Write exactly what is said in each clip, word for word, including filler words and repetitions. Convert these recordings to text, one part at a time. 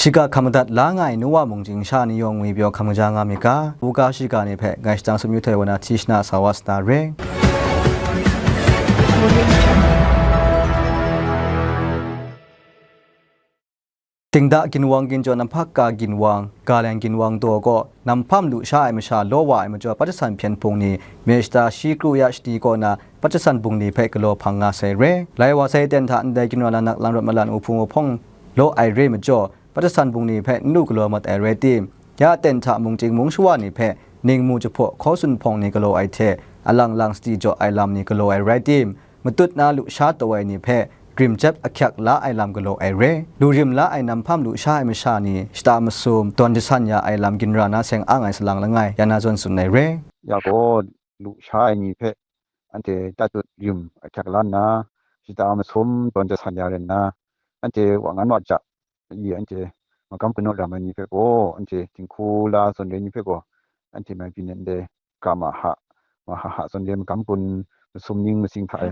Shiga hkam madat la nga ai Nowa mung chying sha ni yawng ngwi pyaw hkam kaja nga myit ga, buga shiga ni hpe ngai shadang sumyu htoi wa na hti shana sa wa sa da re. Dingda ginwang ginjaw namhpak ka ginwang, Galeng ginwang daw kaw, namhpam lu sha ai masha law wa ai majaw, Pajasan hpyen hpung ni, Meshta shi kru ya shani kaw na, Pajasan bungli hpe galaw hpang nga sai re. Lai wa sai ten hta ndai ginra lanak lang rawt malan uhpung uhpawng law ai re majaw, Pajasan bungli hpe n lu galaw mat ai rai tim, ya ten hta mung chying mung shawa ni hpe ningmu jahpaw hkaw sunhpawng ni galaw ai hte, alang lang sadi jaw ai lam ni galaw ai rai tim, matut na lu sha taw ai ni hpe rim jep ahkyak la ai lam galaw ai re. Lu rim la ai namhpam lu sha ai masha ni shata masum dawn jasan ya ai lam ginra na seng ang ai salang langai ya na zawn tsun ai re. Ya gaw, lu sha ai ni hpe anhte tatut rim ahkyak la nna, shata masum dawn jasan ya rai nna, anhte wa ngan wa ja, i anhte magam kanu ram ai ni hpe gaw, anhte dinghku la zawn re ni hpe gaw, anhte mai byin ndai ga maha, maha ha zawn re magam gun masum ning masing hta e,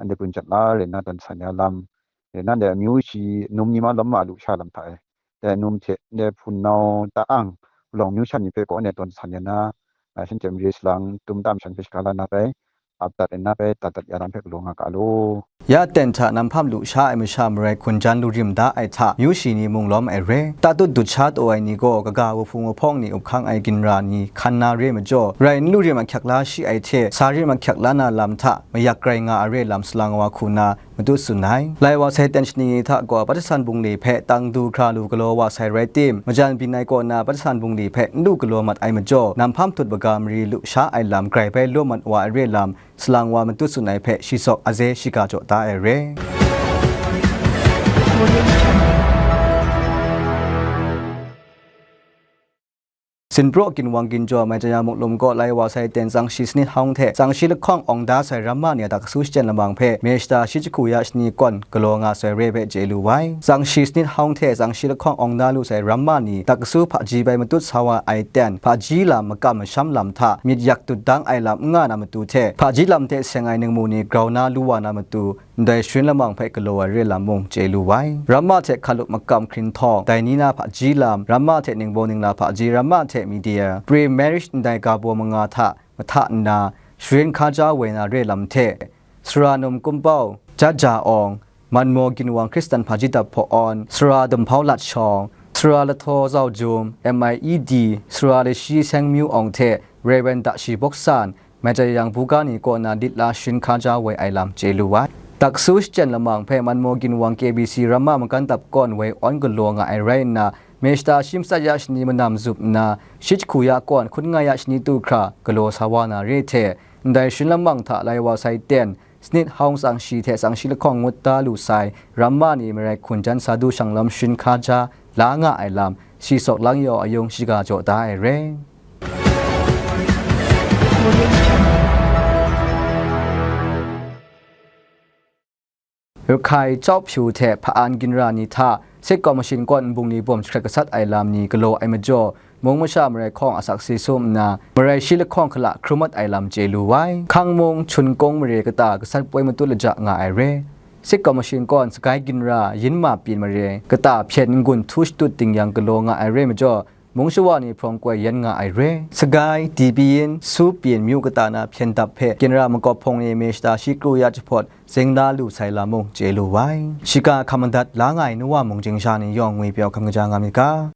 anhte gun jat la re nna, dawn san ya lam, re nna, ndai amyu shi num ni ma lawm ma lu sha lam hta e, dai num hte ndai hpunau ta ang, palawng myu shan ni hpe gaw, anhte dawn san ya na, a, shanhte mare salang tum tam shan hpe shaga la na bai, ap dat nna bai, dat dat ya lam hpe galaw nga ga law. Ya ten hta namhpam lu sha ai masha marai hkun jan lu rim da ai hta, myu shi ni mung lawm ai re. Tatut dut sha taw ai ni gaw, kaga wahpung wahpawng ni up hkang ai ginra ni hkan na re majaw, rai n lu rim ahkyak la shi ai hte, sa rim ahkyak la na lam hta, mayak grai nga ai re lam salang wa hku na, matut tsun ai. Lai wa sai ten shani ni hta gaw, Pajasan bungli hpe tang du hkra lu galaw wa sai rai tim, majan byin ai kaw na Pajasan bungli hpe n lu galaw mat ai majaw, namhpam htut maga mari lu sha ai lam grai bai law mat wa ai re lam, salang wa matut tsun ai hpe shi sawk aze shiga jaw da ai re. Sinpraw ginwang ginjaw Maitaya Muklum kaw lai wa sai ten tsang shi sanit hawng hte tsang shi lahkawng awng da sai ramma ni a dak kasu shachyen lamang hpe Meshta shi jahku ya shani kawn galaw nga sai re hpe chye lu wai. Tsang shi sanit hawng hte tsang shi lahkawng awng da lu sai ramma ni dak kasu hpaji bai matut sa wa ai ten, hpaji lam makam masham lam hta myit yak dut dang ai lam n nga na matu hte, hpaji lam hte seng ai ningmu ni grau na lu wa na matu, ndai sharin lamang hpe galaw ai re lam mung chye lu wai. Ramma hte hkalup makam hkrinhtawng, dai ni na hpaji lam, ramma hte ningbaw ningla hpaji, ramma hte media, pre-marriage ndai ga baw manga hta mahta nna, sharin hkaja woi na re lam hte, sara num kumpau, Jaja Awng, Manmaw Ginwang Hkristan Hpaji Dap Hpaw Awn, sara Dumhpau Lat Shawng, sara Lahtaw Zau Jum, M I E D, sara Lashi Seng Myu Awng hte Rev. Dashi Bok San, Maitaya yang buga ni kaw na lit la sharin hkaja woi ai lam chye lu ai. Dak kasu shachyen lamang hpe Manmaw Ginwang K B C ramma magan dap kawn woi awn galaw nga ai rai nna, Meshta shi matsat ya shani manam zup nna, shi jahku ya kawn hkun nga ya shani tu hkra galaw sa wa na re hte, ndai sharin lamang hta lai wa sai ten, sanit hawng tsang shi hte tsang shi lahkawng ngut da lu sai, ramma ni marai hkun jan sa du shang lam sharin hkaja la nga ai lam, shi sawk lang yaw ayung shiga jaw da ai re. Rakhai, Kyaukphyu hte Hpa-an ginra ni hta State Commission kawn nbungli bawm jahkrat gasat ai lam ni galaw ai majaw, mung masha marai hkawng asak si sum nna, marai shi lahkawng hkala hkrum mat ai lam chye lu ai. Hkang mung, Chun Kung mare kata gasat poi matut laja nga ai re. State Commission kawn Sagai ginra Yinma Pyin mare kata hpyen n-gun htu shatut ting yang galaw nga ai re majaw, mung shawa ni hprawng koi yan nga ai re. Sagai, Dibyin, Supyin myu kata na hpyen dap hpe ginra makawp hpawng ni Meshta shi kru ya jahpawt zing la lu sai lam mung chye lu ai. Shiga hkam madat la nga ai Nowa mung chying sha ni yawng ngwi pyaw hkam kaja nga myit ga.